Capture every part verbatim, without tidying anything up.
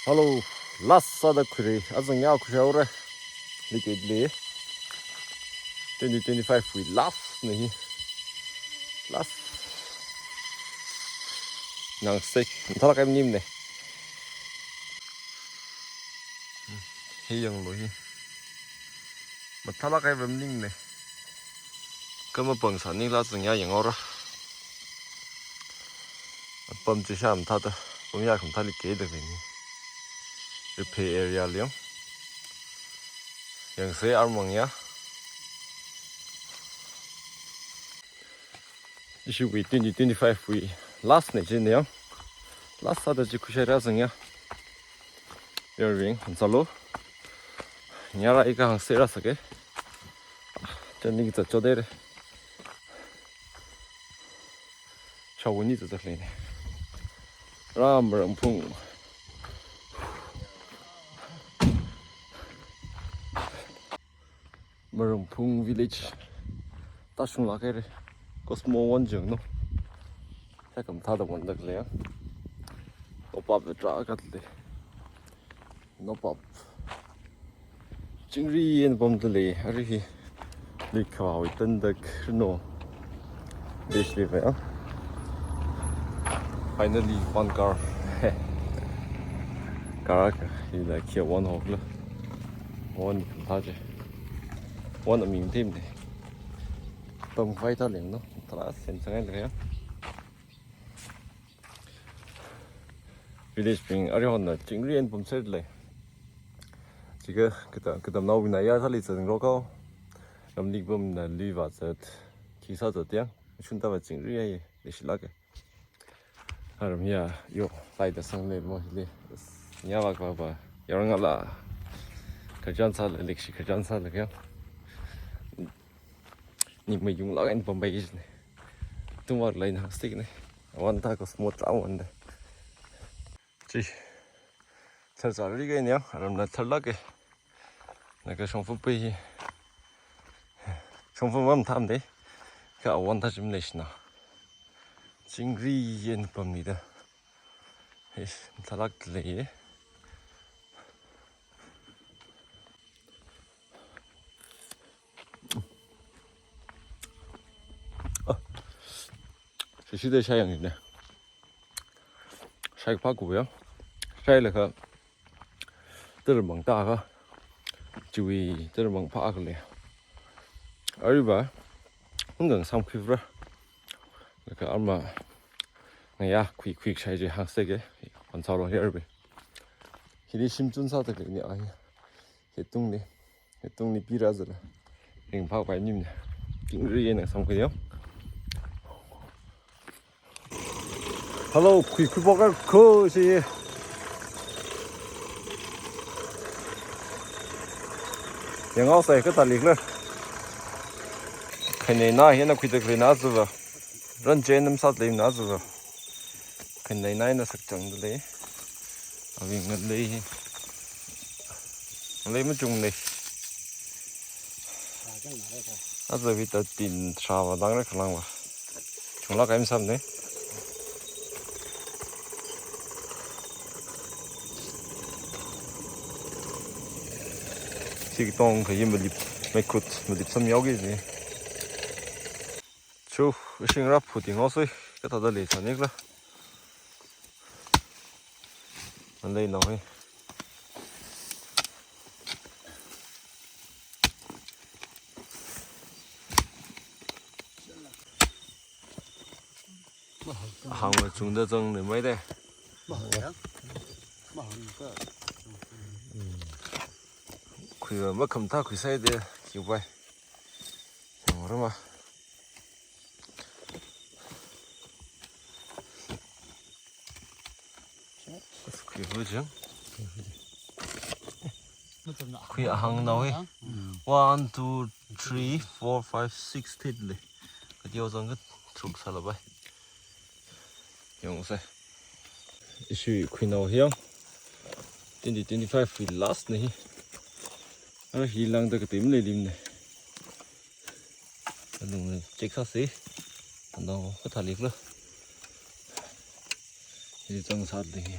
Hello, last sāda khuira, azang ya khuishaira. Likeili. Twenty twenty-five wui last na hi. Last. Nang sek, thalak em nim ne. Hi yanglu hi. Mathālāk eina pamning ne. Kha mapam sāni la zangya yangra. Pam chi sham thāda, pam ya kham thāli ke da ni. Repair area liang. Yangse armang ya. Ishiwui twenty twenty-five wui last ne chi ne yang. Last sāda chi khuishaira zangya. Irving, hansalo. Nyara ika hang sera sake. Chani kita chodere. Chawuni ta taklene. Ram ram phung. Marumphung village. Tashung lākhaira. Cosmo one jang no. Sakam thāda one dak le. Opap vetra kat le. Nopap. Chingri eina pamda le. Ari hi. Likha wui tandak no. This live, yeah. Finally, one car. Car ka, hi la kia one hok la. One thā je. One aming tim de. Pam vai ta leng no. Tala sen chang le ya. Village bing ari hon na chingri eina pamser le. Chika kita kita nao bina ya thali chang ro ka. Ramli pam na li va chat. Kisa chat yang. Shunta va chingri ya ye. Leshi lāke. Aram ya, yo, laida sang le mo le. Nya va va va. Yarang ala. Khararchan sāle, leshi khararchan sāle kya. Ni mayung lāk eina pampai is ne. Tung va lai na stick ne. One ta ko smooth ra one de. Chi. Thar sāri ke nya, aram na thar lāke. Naka shongfa pai hi. Shongfa mam tham de. Kha one ta chim leshi na. Chingri eina pamni da. Eish, thalak le ye. Ah. Sisi de shayang ne. Shai pha ku ya. Shai le kha. Termang ta kha. Chiwui termang pha kha le. Ari va. Hung gang sam khivra. Laka ama ngaya khui khui shai je hang se ke. An sa lo here be. Hili shim chun sa ta ke ni ai. He tung ni. He tung ni pira zala. Ring phak pai nim ne. King ri ye na sam ke yo. Hello, khui khui poker ko si. Yang au sai ka talik la. Khainei na hiya na khui tak le na zuwa. Ran chen nam sat le na zuwa. Khainei na na sak chang le. Awing ngan le hi. Ngan le ma chung le. Aza vita tin trawa dang re khalang wa. Chungla kaim sam ne. Sik tong ka yim balip, mai kut, balip sam yau gi ne. Chu, ishing rap phuti ngau sui, ka ta da le sa nik la. An lei nau hi. Hang ma chung da zang ne mai de. Khui ma kham tha khui sai de, kiu pai. Yang ra ma. Khui hu jang. Khui ahang nau hi. One, two, three, four, five, six, eight le. Ka tio zang ka truk sa la bai. Yang se. Ishi khui nau hiang. Twenty twenty-five wui last na hi. Ara hi lang da ka tim le lim ne. Alung ne check sa se. Ano ka thalik la. Hi chang sa de hi.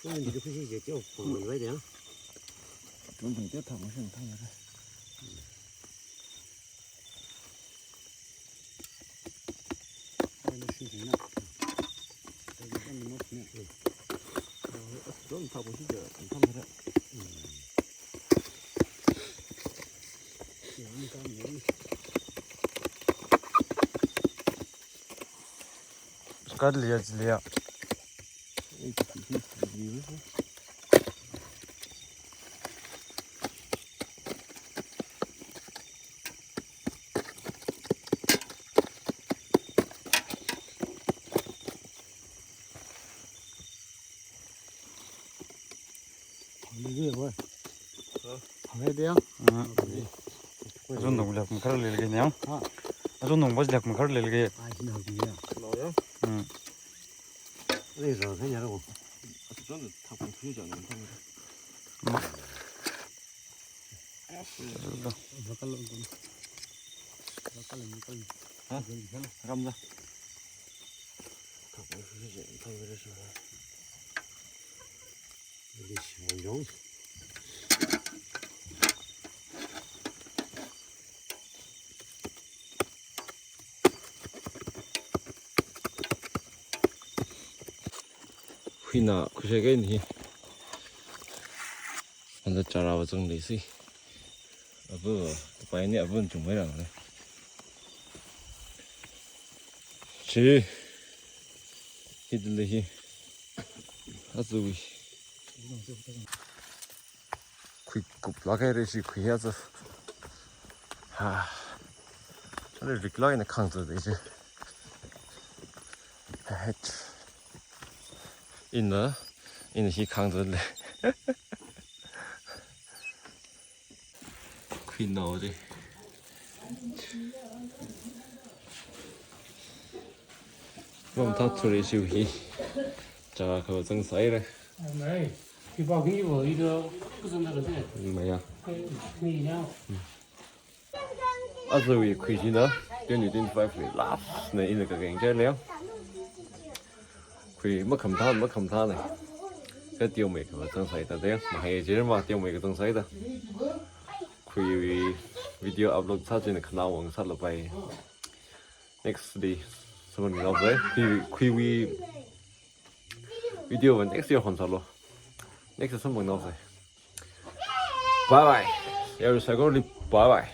Kum ni khuisi je teo pangmei vai de ya. Kum ni teo thang shin thang de. Ai, na shin shin na. Ai, na shin na. Kum thang shin je thang de. Kar liya, liya. Phangde boy. Ha? Phangde ya? Ah. Phangde. Azun nong lak makhar lelge ne ya? Ha? Azun nong bas lak makhar lelge. Ai, sina hak ya. Nong ya? Hmm. Lei zo kan ya ro. Azun thak pang phi ja nong thang. Ma. Bakal lo. Bakal lo, bakal lo. Ha? Ram da. Thak pang phi ja nong thang re so. Huina khuisai kaini hi. Anda chara wa zang lei si. Abu, tapai ni abu chungmei rang ne. Chi. Hi dili hi. Azui. Khui kup la kai re si khui ya za. Ha. Chale rik la ina khang za de je. Het. Ina, ina hi khang za le. Khui nao de. Mom ta thuri siu hi. Chara khao zang sai re. Mai. Ki ba ki wo i do ku zang da de. Maya. Ni ya. Azui khui jina, twenty twenty-five wui last na ina ka geng jai le. Khui makham tha, makham tha ne. Ka teo mei ka zang sai ta de, mahai je ma teo mei ka zang sai ta. Khui video upload sa jina khana wang sa la pai. Next day, samphang nao sai. Khui, khui wui video va next year hon salo. Next year samphang nao sai. Bye bye. Yaru saikora li bye bye.